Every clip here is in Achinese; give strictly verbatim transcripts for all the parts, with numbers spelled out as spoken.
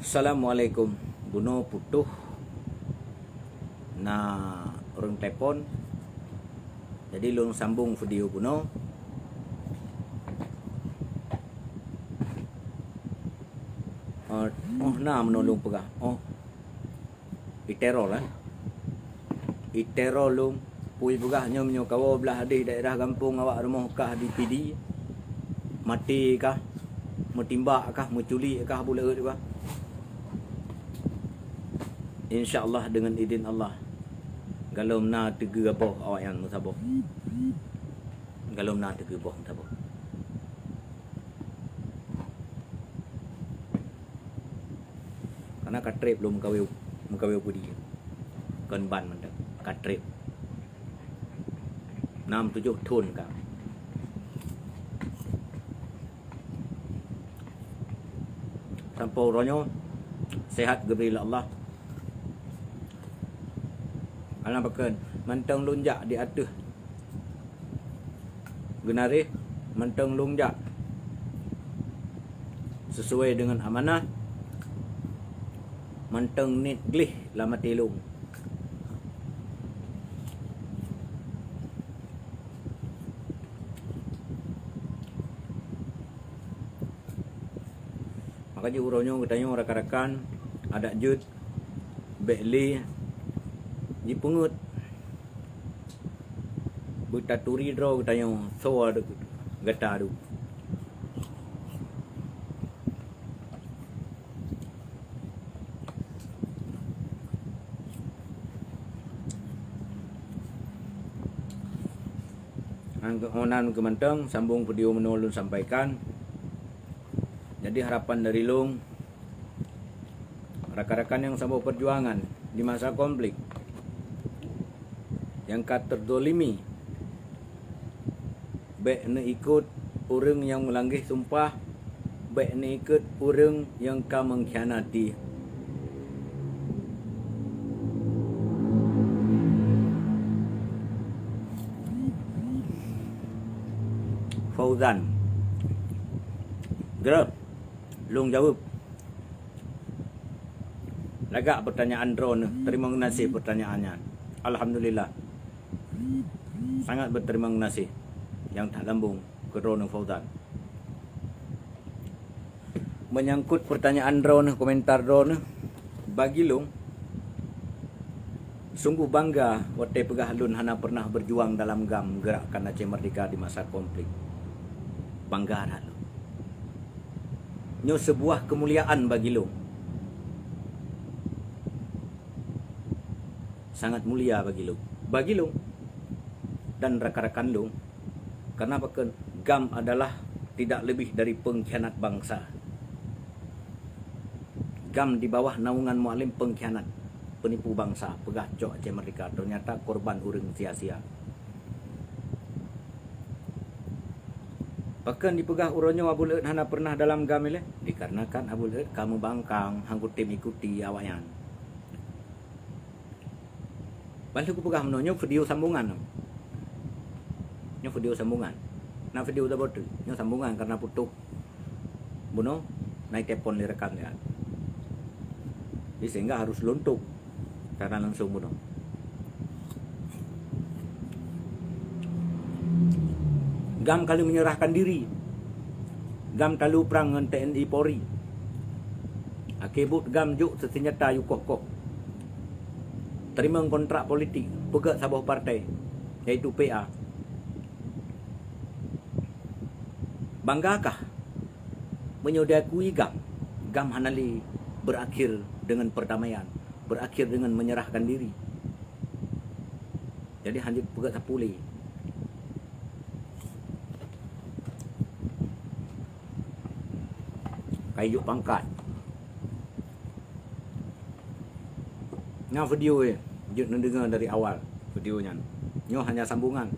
Assalamualaikum. Bunoe putôh, na ureuëng telepon. Jadi lôn sambung video bunoe. Oh, oh, na meunoe lôn peugah. Oh, iteror, eh. Iteror lôn, peue peugah nyoe, meunyoe kawoe blaih hadeh daerah gampông awak rumoh kah di Pidie, maté kah, meutimbak kah, meuculik kah, buleuet kah. Insya Allah, deungon idin Allah, galom na teugeue boh awaknyan meusaboh. Galom na teugeue boh meusaboh. Karena ka treb lôn meukawen, meukawen u Pidie. Kon ban mantong, ka treb. Nam tujoh thon ka. Sampoe uroe nyoe, sehat geubri lé Allah. Alang pakon, mantong lôn jak di ateueh geunaréh, mantong lôn jak sesuai deungon amanah, mantong niet gleh lam até lôn. Maka jih uroe nyoe geutanyoe rakan-rakan adak jeuet bék lé jipeungeuet. Beutaturi droe geutanyoe, soe gata duek. Nyan keuh, oh, nyan keuh mantong sambung video meunoe lôn sampaikan. Jadi harapan dari lôn, rakan-rakan nyang saboh peujuangan di masa konflik nyang ka teuzolimi, bék neuikot ureuëng nyang meulanggeh sumpah, bék neuikot ureuëng nyang ka mengkhianati. Fauzan. Grab. Lôn jaweueb. Lagak peutanyaan droeneuh, teurimong geunaséh peutanyaan nyan. Alhamdulillah. Sangat beuteurimong geunaséh nyang that lambông keu droeneuh Fauzan. Meunyangkot peutanyaan droeneuh, komentar droeneuh, bagi lôn, sungguh bangga watée peugah lôn hana pernah berjuang dalam GAM, Gerakan Aceh Merdeka, di masa konflik. Bangga that lôn. Nyoe seubuah keumuliaan bagi lôn. Sangat mulia bagi lôn. Bagi lôn dan rakan-rakan lôn. Karena pakon, GAM adalah tidak lebih dari pengkhianat bangsa. GAM di bawah naungan Mualem pengkhianat, penipu bangsa, peugah cok Aceh Merdeka, ternyata korban ureuëng sia-sia. Pakon jipeugah uroe nyoe Abu Luhut hana pernah dalam GAM ilée? Dikarenakan Abu Luhut ka meubangkang, han kutem ikuti awaknyan. Ban lheueh kupeugah meunoe, nyoe video sambungan. Nyoe video sambungan. Na video tabotri. Nyoe sambungan karena putôh. Bunoe, na itelepon lé rakan nyan. Jadi sehingga harus lôn top. Karena langsung bunoe. GAM ka lheueh menyerahkan diri. GAM talu prang ngon TNI Polri. Akhé buet GAM jok seuseunjata yue koh-koh. Teurimong kontrak politik, peugét saboh partai, yaitu PA. Banggakah meunyoe diakui GAM? GAM hana lé berakhir dengan perdamaian, berakhir dengan menyerahkan diri. Jadi, han jeuet peugét sapeue lé. Ka ijok pangkat. Nyan video, eh, jeuet neudeungoe dari awal video nyan. Nyoe hanya sambungan.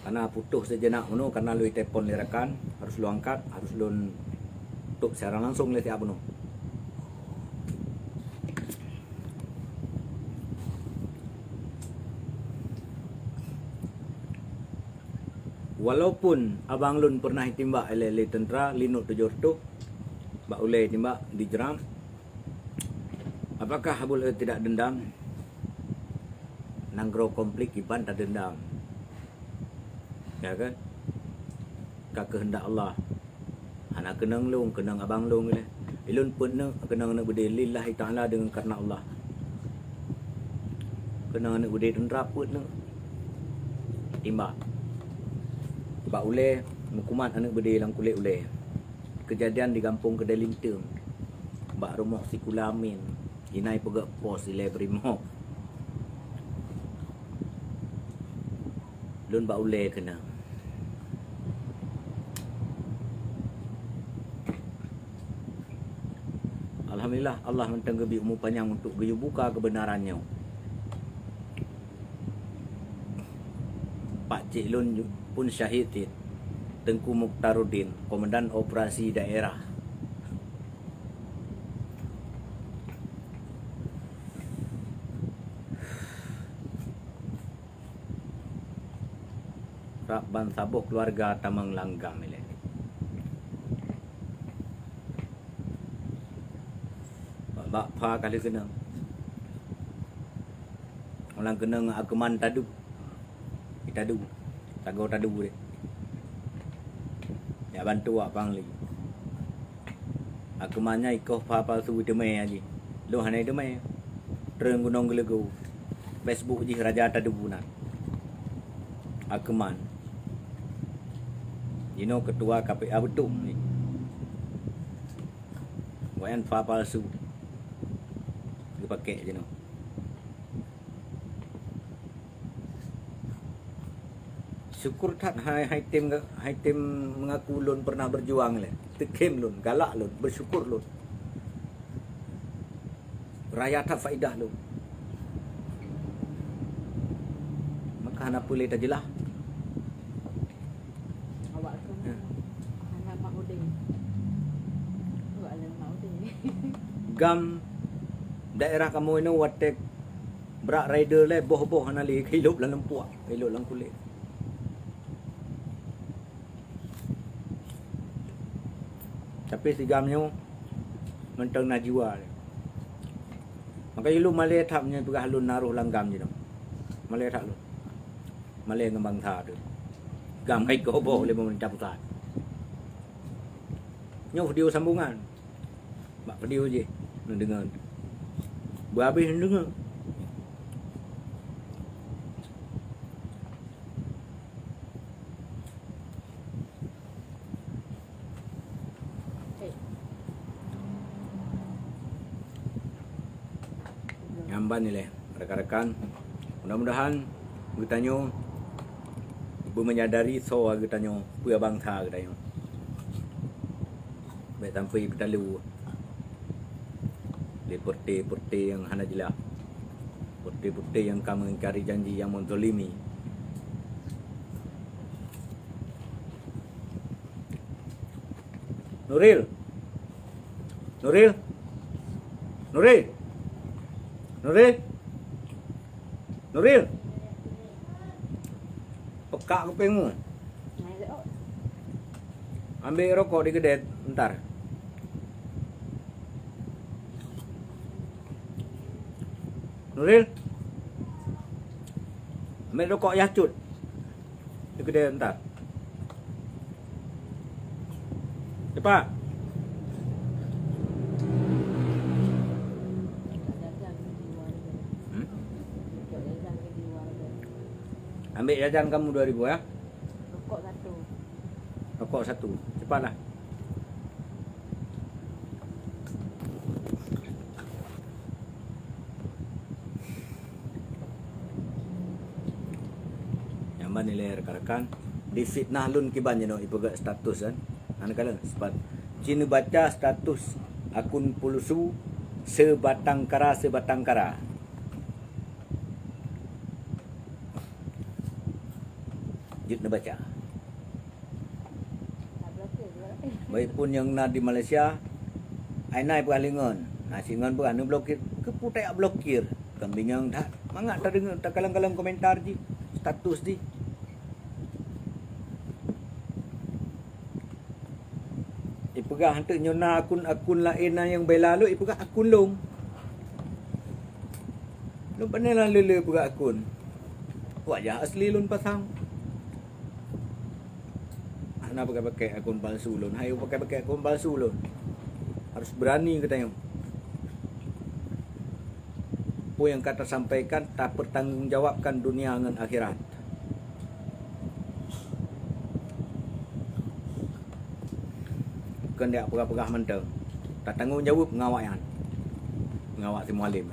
Karena putôh seujenak bunoe, karena lôn itelepon lé rakan, harus lôn angkat, harus lôn top siaran langsung lé siat bunoe. Walaupun abang lôn pernah jitimbak lé, lé teuntara Linot tujoh reutôh, bak ulée jitimbak di Jram, apakah Abul E tidak dendam? Nanggroe konflik kiban tadendam. Ya kan? Ka keuheundak Allah. Hana keunong lôn, keunong abang lôn ilée. Ilôn peuet neuk keunong aneuk beudé lillahi ta'ala deungon kareuna Allah. Keunong aneuk beudé teuntara peuet neuk. Timbak. Bak ulée meukumat aneuk beudé lam kulét ulée. Keujadian di gampông Keudai Linteung. Bak rumoh sikula Amin. Inan peugah pos ilée Brimob. Lôn bak ulée keunan. Alhamdulillah, Allah mantong geubri umu panyang untuk geuyue buka keubeunaran nyoe. Pakcik lôn pun syahid cit, Teungku Mukhtaruddin, Komandan Operasi Daerah. Rab ban saboh keuluwarga tamong lam GAM ilée. Bak, bak pha ka lheueh keunong. Ulang keunong Akeuman Tadu. Di Tadu. Sagoe Tadu deh. Jak bantu wak Pangli. Akeuman nyan ikoh pha palsu teumé aji. Lôn hana teumé. Treun Gunong Geuleugu. Facebook jih Raja Tadu nan. Akeuman. Jinoe ketua K P A beutôi ni. Wak nyan pha palsu. Geupakée jinoe. Syukur that hai, hai tem, hai tem mengaku lôn pernah berjuang lé. Teukhém lôn, galak lôn, bersyukur lôn. Raya that faedah lôn. Maka hana peue lé tajeulaih. Awak tu Ya. Anak Mak Udin. Awak anak Mak Udin. GAM daerah kamoe nyoe watée brat rider lé boh-boh hana lé, ka ilop lam leumpuk, ka ilop lam kulét. Tapi si GAM nyoe mantong na jiwa lé. Maka ilôn malée that nyoe peugah lôn na roh lam GAM jinoe. Malée that lôn. Malée ngon bansa teuh. GAM hai koboh lé pemerintah pusat. Nyoe video sambungan. Bak video jih neudeungoe. Beuhabéh neudeungoe. Nyan ban ilée, rakan-rakan. Mudah-mudahan geutanyoe beumenyadari soe geutanyoe, peue bansa geutanyoe. Bék sampai geutalu lé peureute-peureute nyang hana jeulaih, peureute-peureute nyang ka meuingkari janji, nyang meuzalimi. Nuril. Nuril. Nuril. Nuril. Nuril. Pekak kupingmu. Ambil rokok di kedai ntar. Nuril. Ambil rokok yah cut. Di kedai ntar. Cepat. Hmm? Ambil jajan kamu dua ribu ya. Rokok satu. Rokok satu. Cepatlah. Nyan ban ilée rakan-rakan, difitnah lôn kiban jinoe ipeugét status kan. Hana kalon, sebat. Ci neubaca status akun palsu seubatang kara, seubatang kara. Jeuet neubaca. Baik pun nyang na di Malaysia, ai nai peugah lé ngon, na cit ngon peugah neublokir, keupeue tayak blokir, kon bingong that. Mangat tadeungoe, takalon-kalon komentar jih, status jih. Ipeugah hanteuk nyoe na akun-akun laén na nyang bela lôn, ipeugah akun lôn. Lôn pane lam lé-lé peugah akun. Wajah asli lôn pasang. Hana pakai-pakai akun palsu lôn. Hai pakai-pakai akun palsu lôn. Harus berani geutanyoe. Peue nyang ka tasampaikan, tapeutanggung jawabkan dunia ngon akhirat. Keuneuk peugah-peugah mantong. Tatanggung jaweueb ngon awaknyan. Ngon awak si Mualem.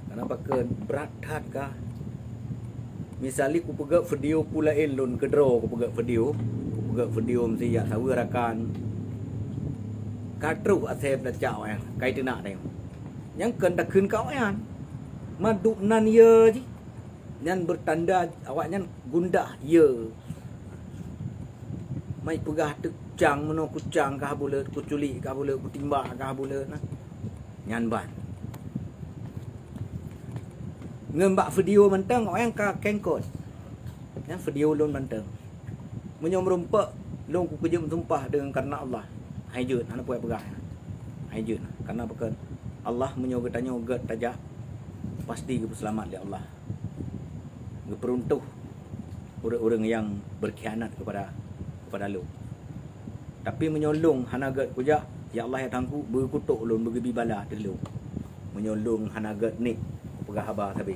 Kenapa keu brat that kah? Misali kupeugét video peue laén lôn keudroe, kupeugét video, kupeugét video meusi jak saweue rakan. Ka troh asèe peulacak awaknyan, kai teunak tanyoe. Nyang kheun takheun keu awaknyan. Madub nan ye jih. Nyan beutanda awaknyan gundah ye. Mai peugah teuk cang meunoe kucang kah buleut, kuculik kah buleut, kutimbak kah buleut nah. Nyan ban. Ngon bak video mantong awaknyan ka kengkot. Nyan video lôn mantong. Meunyoe meurumpok lôn kukeujeuet meusumpah deungon kareuna Allah. Hai jeuet, hana peugah-peugah. Hai jeuet. Kareuna pakon Allah meunyoe geutanyoe gét tajak, pasti geupeuseulamat lé Allah. Geupeuruntoh ureuëng-ureuëng nyang beurkhianat keupada, keupada lôn. Tapi meunyoe lôn hana gét kujak, ya Allah ya Tuhanku, beukutok lôn, beugeubi bala ateueh lôn. Meunyoe lôn hana gét niet peugah haba sabe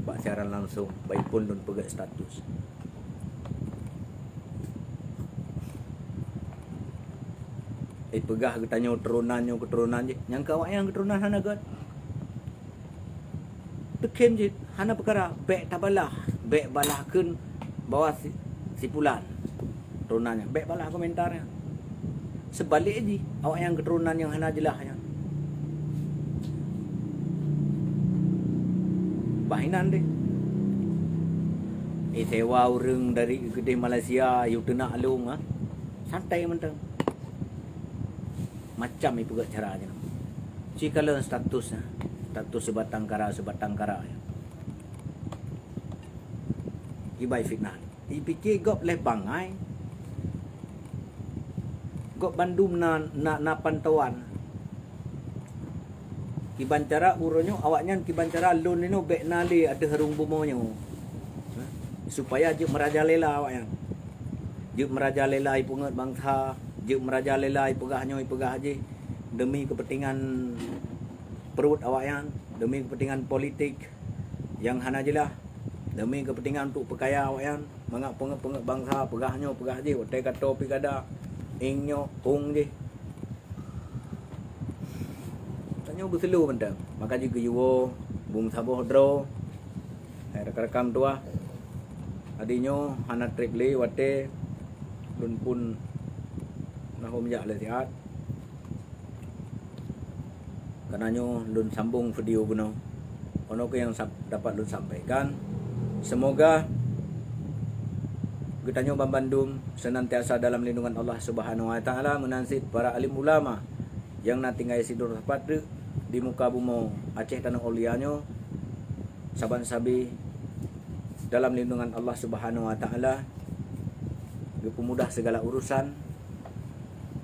bak siaran langsong, baik pun lôn peugét status. Eh, peugah geutanyoe turonan nyoe keuturonan jih, nyang keu awaknyan keuturonan hana gét. Teukem jih hana peukara, bék tabalah, bék balah kheun bahwa si, si pulan. Turonan nyan, bék balah komentar nyan. Seubalek jih, awaknyan keuturonan nyang hana jeulaih nyan. Bah inan deh. Eh, sewa ureuëng dari keudeh Malaysia, yue teunak lôn, ha? Santai mantong. Macam ipeugét cara jih. Ci kalon status, ha? Status seubatang kara, seubatang kara. Ibai fitnah. Ipike gob lé bangai. Gob bandum na, na, na pantauan. Kiban cara uroe nyoe awaknyan kiban cara lôn nyoe bék na lé ateueh rhueng bumoe nyoe. Supaya jeuet meurajalela awaknyan. Jeuet meurajalela ipeungeut bansa, jeuet meurajalela ipeugah nyoe ipeugah jih demi keupeuntengan pruet awaknyan, demi keupeuntengan politik nyang hana jeulaih, demi keupeuntengan untuk peukaya awaknyan. Mangat peungeut-peungeut bansa peugah nyoe peugah jih, watée ka toe pih ka da, ieng nyoe ong jih. Tanyoe beuseulo mantong, maka jih geuyue bung saboh droe. Hai rakan-rakan meutuwah, adi nyoe hana treb lé watée lôn pun na hom jak lé siat. Karena nyoe lôn sambong video bunoe. Ono keuh nyang sab-, dapat lôn sampaikan. Semoga geutanyoe banbandum senantiasa dalam lindungan Allah Subhanahu Wa Taala, meunan cit para alim ulama nyang na tinggai sidroe teumpat di muka bumoe Aceh Tanoh Aulia nyoe, saban sabe dalam lindungan Allah Subhanahu Wa Taala, geupeumudah segala urusan,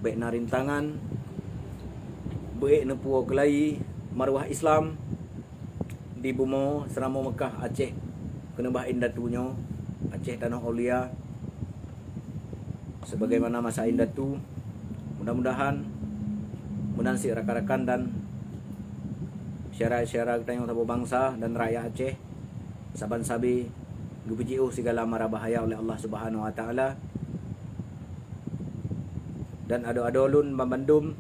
bék na rintangan, beuék neupuwoe keulayi maruah Islam di bumoe Seuramoe Meukah Aceh, keuneubah indatu nyoe Aceh Tanoh Aulia. Sebagaimana masa indatu, mudah-mudahan meunan cit rakan-rakan dan syedara-syedara geutanyoe saboh bansa dan rakyat Aceh saban sabe geupeujiôh sigala mara bahaya oleh Allah Subhanahu Wa Taala. Dan adoe-adoe lôn banbandum,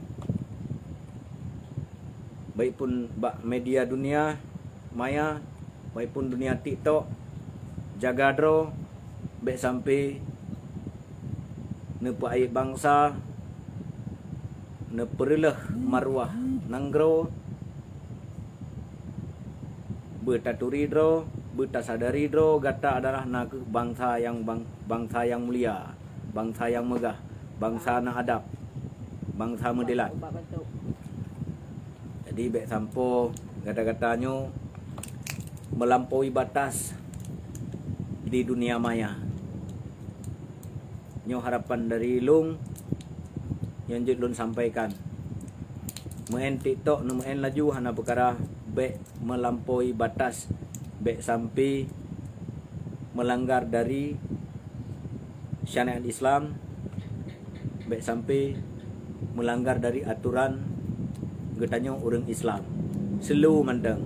baik pun bak media dunia maya, baik pun dunia TikTok, jaga droe, bék sampai neupeuayeb bansa, neupeureuloh maruah nanggroe, beutaturi droe, beutasadari droe gata adalah nakeuh bansa nyang bang-, bansa nyang mulia, bansa nyang meugah, bansa na adab, bansa meudilat. Jadi, bék sampoe gata-gata nyoe meulampaui batas di dunia maya. Nyoe harapan dari lôn nyang jeuet lôn sampaikan. Meu'en TikTok neumeu'en laju hana peukara, bék meulampaui batas, bék sampai meulanggar dari syariat Islam, bék sampai meulanggar dari atoran geutanyoe ureuëng Islam. Slow mantong.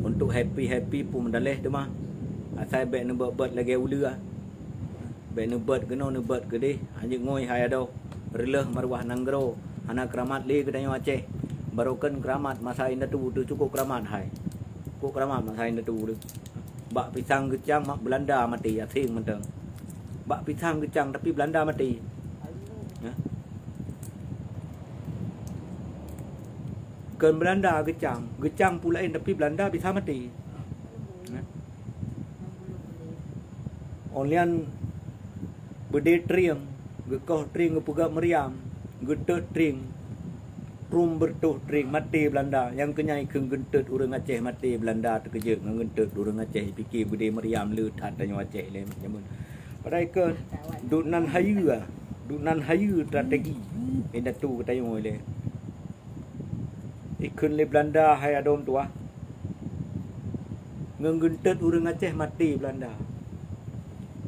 Untuk happy-happy peue meudaléh teuma. Asai bék neubeuet-beuet lagée uleue. Bék neubeuet keunoe neubeuet keudeh, hanjeuet ngui hai adoe. Reuloh maruah nanggroe, hana keuramat lé geutanyoe Aceh. Barokon keuramat masa indatu teuh cukôp keuramat hai. Cukôp keuramat masa indatu teuh. Bak pisang geucang mak Beulanda maté, asing mantong. Bak pisang geucang tapi Beulanda maté. Ya. Kon Beulanda geucang, geucang peue laén tapi Beulanda bisa maté. Ya. Óh lheueh nyan beudé trieng, geukoh trieng geupeugah meuryam, geutot trieng, trum beureutoh trieng, maté Beulanda. Nyang keuh nyan kheun geuntot ureuëng Aceh maté Beulanda teukeujot ngon geuntot ureuëng Aceh, pike beudé meuryam le that tanyoe Aceh lé jameun. Padahai kheun duek nan hayeue, duek nan hayeue strategi indatu geutanyoe lé. Ikheun lé Beulanda hai adoe tuah. Ngon geuntot ureuëng Aceh maté Beulanda.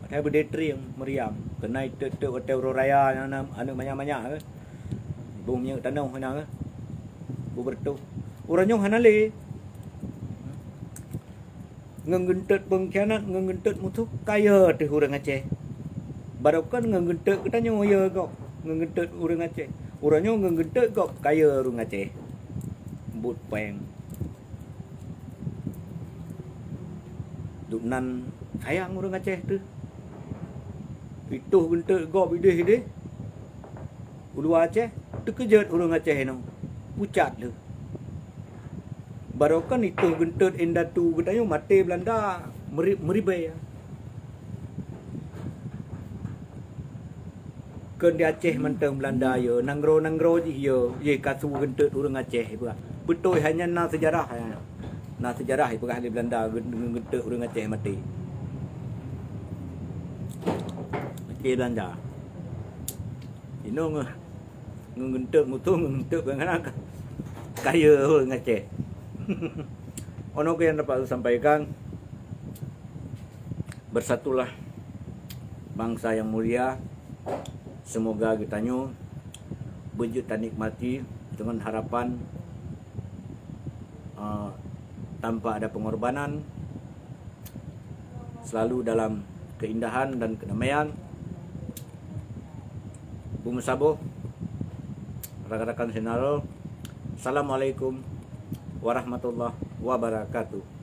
Padahai beudé trieng meuryam. Keunan itot-tot watée uroe raya nyang na aneuëk manyak-manyak ke. Bung minyeuk tanoh na ke. Bung beureutoh. Uroe nyoe hana lé. Ngon geuntot peungkhianat, ngon geuntot musoh, kayée teuh ureuëng Aceh. Barokon ngon geuntot geutanyoe yö gob, ngon geuntot ureuëng Aceh. Uroe nyoe ngon geuntot gob kayée ureuëng Aceh. Buet péng. Duek nan sayang ureuëng Aceh teuh. Itoh geuntot gob ideh-ideh. U luwa Aceh, teukeujot ureuëng Aceh inoe. Pucat lé. Barokon itoh geuntot indatu geutanyoe maté Beulanda meuri-, meuribée. Kon di Aceh mantong Beulanda yö, nanggroe-nanggroe jih yö, yö kasu geuntot ureuëng Aceh ipeugah. Beutôi hai nyan na seujarah, hai nyan. Na seujarah ipeugah lé Beulanda geun-, geuntot ureuëng Aceh maté. Maté Beulanda. Inoe ngon, ngon geuntot musoh, ngon geuntot banganak kayée ureuëng Aceh. Ono ke yang dapat saya sampaikan, bersatulah bangsa yang mulia. Semoga geutanyoe beujeuet tanikmati dengan harapan, eh, tanpa ada pengorbanan, selalu dalam keindahan dan kedamaian. Bumeusaboh, rakan-rakan sinaro. Assalamualaikum warahmatullahi wabarakatuh.